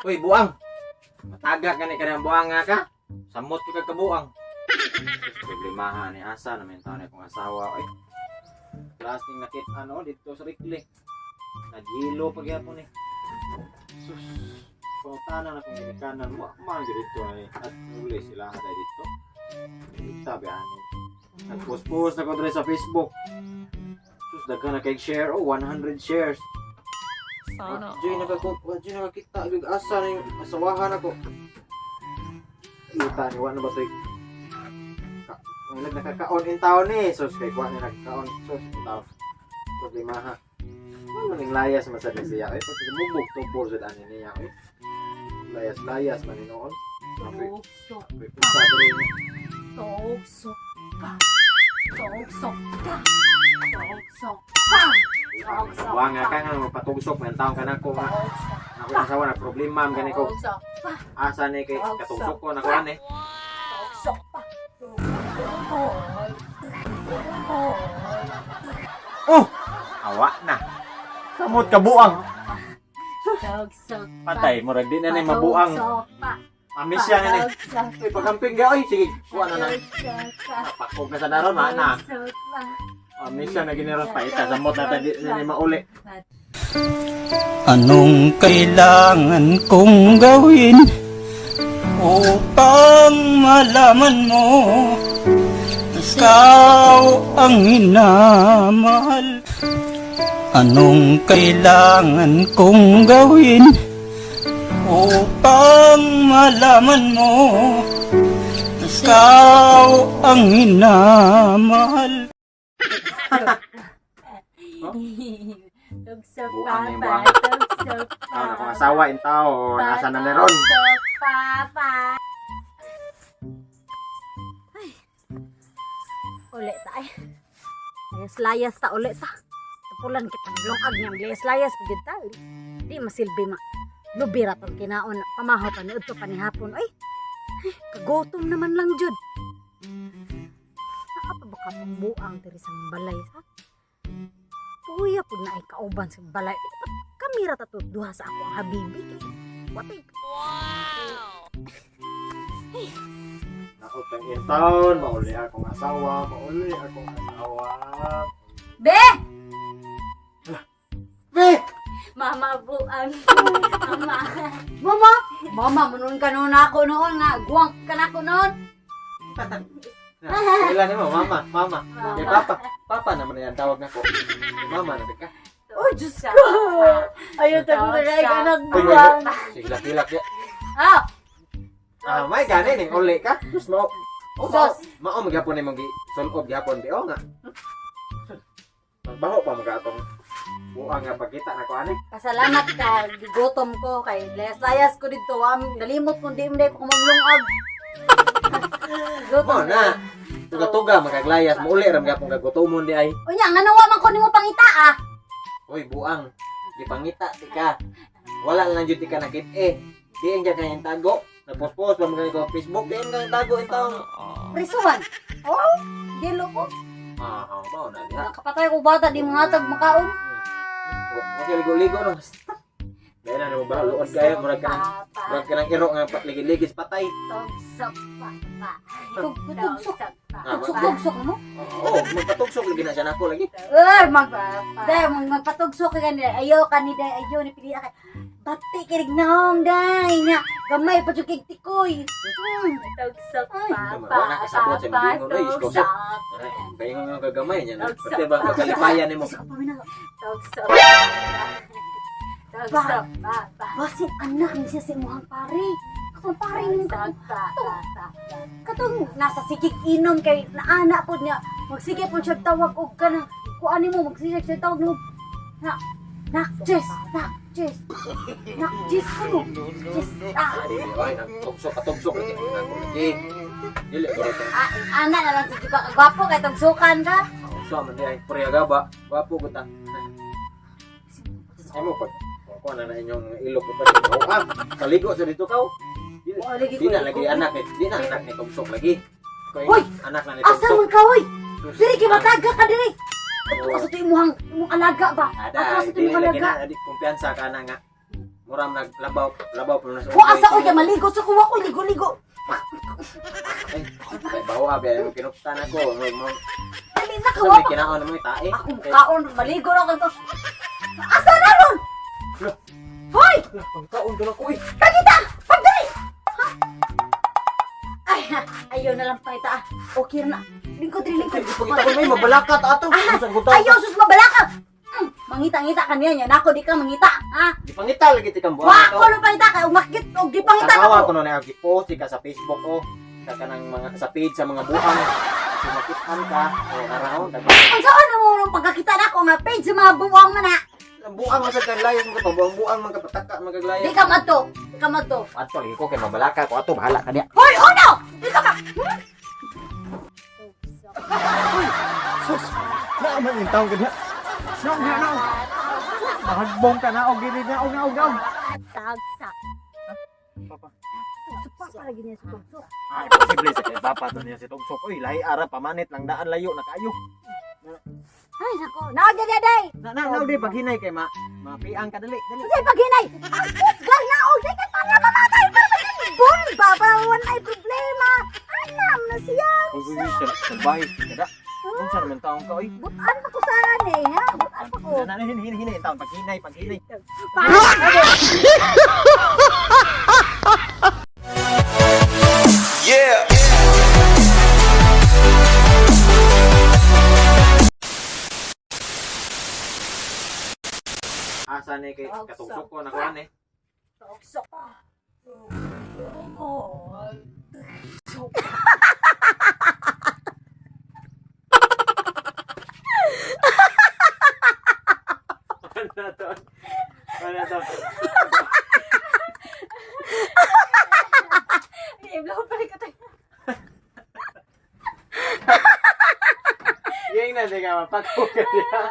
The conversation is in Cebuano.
Uy, buang. Mataga ka ni kanang buang nga ka. Samot ka kag kabuang. Sus, problemaha ni asa na may taon akong asawa. Oy. Last ning nakit ano dito sa Rikli. Naghilo pa gyapon ni. Sus. Pangutana na kung ginikanan mo, man gyud dito ni at uli sila ha dito. Sabi ani. Nagpost-post na ko diri sa Facebook. Sus, daghan na kay share. Oh, 100 shares. Sana Diyan nakakita, nakakita, gyud asa na yung asawahan ako. Ita ni wa na ba to'y ang ilag nakakaon in taon ni. Sus, kay kuha ni nagkaon. Sus, in taon. Problema ha. Ano ning layas man sad ni siya? Ay, pagkabugbog tubor sad ani niya. Ay, layas-layas man ni noon. Tugsok, Apoy pusa diri niya. tugsok pa. Tugsok pa. Tugsok pa. Tugsok Wa nga ka nga magpatugsok man taon ka nako nga. Tugsok. Ako yung asawa na problema man gani ko. Tugsok pa. Asa ni kay katugsok ko nako ani. Tugsok pa. Oh! Awa na. Samot ka buang. Tugsok pa. Patay, murag di na ni mabuang. Tugsok pa. Amisya na ni. Tugsok Uy, pagkamping ka, oy. Sige, kuha na na. Tugsok pa. Pakog na sa daron, ma na. Tugsok pa. Amisya na giniron pa ita. Samot na tayo, di na ni mauli. Anong kailangan kong gawin upang malaman mo ikaw ang minamahal? Anong kailangan kong gawin upang malaman mo ikaw ang minamahal? Tugsok Buang na yung pa. buang. Tugsok pa. Taon akong asawa, in taon. Asa na ni Ron? Tugsok pa. Ay. Uli ta ay. Layas-layas ta uli ta. Tapulan kita lungag niyang layas-layas pagid ta. Di masilbi ma. Lubira tong kinaon pamahaw pa ni udto pa ni hapon. Ay. Ay, kagutom naman lang jud. Naa pa ba ka tong buang diri sa balay sa? Puya pud na ay kauban sa balay. Dapat kamira ta to duha sa ako ang habibi kay. Watay. Ako tang in taon, mauli akong asawa, mauli akong asawa. Be! Be! Mama buang. Mama. Mama! Mama, manon ka noon ako noon nga. Guwang ka na ako noon. Kailan ni mo, mama, mama. Kay papa, papa naman na yan, tawag na ko. Mama na ka. Uy, Diyos ko! Ayaw tayo na ka Uy, uy, nagbuwang. uy. Sige, laki-laki. Ah! Ah, may gani ning uli ka. Sus mao. Oh, mao, Sus. mao magyapon nimong gi sulob gyapon bi o nga. Magbaho pa mga atong buang nga pagkita na ko ani. Pasalamat ka, gigutom ko kay layas-layas ko dito. Am, nalimot kung di mo ko mamlungag. Mo Gutom na. Tuga-tuga magaglayas mo uli ra magyapon kagutomon di ay. Unya, nga nawa man ko nimo pangita ah. Oy, buang. Gipangita ti ka. Wala lang jud ti ka nakit eh. Di ang kayang tago. Nagpost-post pa mga ko Facebook, di ang kayang tago in taon. Prisuhan. Oh, dilo ko. Ah, ah, mao na diha. Nakapatay ko bata, di mga hatag makaon. Wa ligo-ligo no. Dahil na mo ba luod kayo murag ka ng iro nga ligid-ligid patay. Tugsok pa. Pa. Tugsok. pa. Ah, Tugsok-tugsok mo. Oo, magpatugsok lagi na siya nako lagi. Ay, mag Day, mag magpatugsok ka ni ayo ka ni day, ayo ni pili ka. Bati kirig naong day nga gamay pa jud kig tikoy. Tugsok Ay. pa. Wala na kasabot sa mga ingon, oy, isko Tugsok. Ay, paingon nga kagamay niya na. Pati ba kalipayan nimo? Sa paminaw. Tugsok pa. Tugsok pa. Pa. Basin anak ni siya sa imuhang pare. Katong pare nimo Tugsok pa. Pa. katong nasa sigig inom kay naana pod niya. Magsige pod siya tawag og kanang kuan nimo magsige siya tawag nimo. Na Nak Jess, nak Jess. Nak Jess ko. Jess. Ah, Ay, ay, nagtugsok katugsok lagi nako lagi. Dili ko ito. ah, ana na lang sa juga kagwapo kay tugsukan ka. So man di ay purya gaba, gwapo gud ta. Ay mo pag kuan na na inyong ilok ko pa. Ah, kaligo sa dito kaw. Di Oh, lagi di na lagi anak ni, di na anak ni tugsok lagi. Koy, Hoy! anak na ni Asa tugsok. man ka oy? Sus, Diri kay mataga ka diri. Ato ka sa to imuhang imong alaga ba? Ada, Ato ka sa to dili imong lagi alaga. na, di kumpiyansa ka na nga. Mura man naglabaw, labaw pa na sa Ko asa oy kay maligo sa kuwa ko ligo-ligo. Ay, ay bawa ba mo kinuptan ako. Mo mo. Dali na Sa kawa may kinaon mo tae. Ako kaon maligo na ko. Asa na ron? Lah. Hoy! Pagkaon doon ako eh. Pagita! Pagdali! Ha? Ay, ayaw na lang pangita. Ah. Okay na. Lingkod rin, lingkod. Pagkita ko may mabalakat ato. Ah, Sa gutom. Ayaw, sus, mabalaka! Mangita-ngita ka niya niya. Nako, di ka mangita. Ha? Di pangita lagi ti kang buang Wa ko lang pangita kay umakit og di pangita Tanawa nako. ko na gipost ka sa Facebook oh. Sa kanang mga sa page sa mga buang. Kasi makitaan ka o naraon daghan. Ang saan na mo nung pagkakita nako nga page sa mga buwang man ha? Ang buang man sa kanlayas mga buang-buang mga pataka Di magaglayas. ka madto. Di ka madto. Ato lagi ko kay mabalaka ko ato bahala ka niya. Hoy, oh no! Di ka ma... Hmm? Sus, naaman yung taong kanya. Naong na naong. Mahagbong ka na og gili na og naog naog. Tagsak. Papa. Tugsok pa para ganyan sa tugsok. Ay, posible sa kay papa to niya si Tugsok. Oy, lahi ara pamanit lang daan layo na kayo. Ay, nako. Naog na day! Na na na di paghinay kay ma mapiang ka dali dali. Unsay paghinay? Ang kusgan na og di kay para mamatay para maging ba para wala problema. Anam na siya. Uy, uy, salbahe kada. Unsa naman taong ka oy? Butan pa ko sana eh, ha? Butan pa ko. Na na hinay hinay taon paghinay paghinay. Yeah. Asa ni kay katugsok ko na kuan eh. Tugsok. Ano to? Ano to? Iblaw pa rin ko tayo. Yang na di ka mapako ka diha.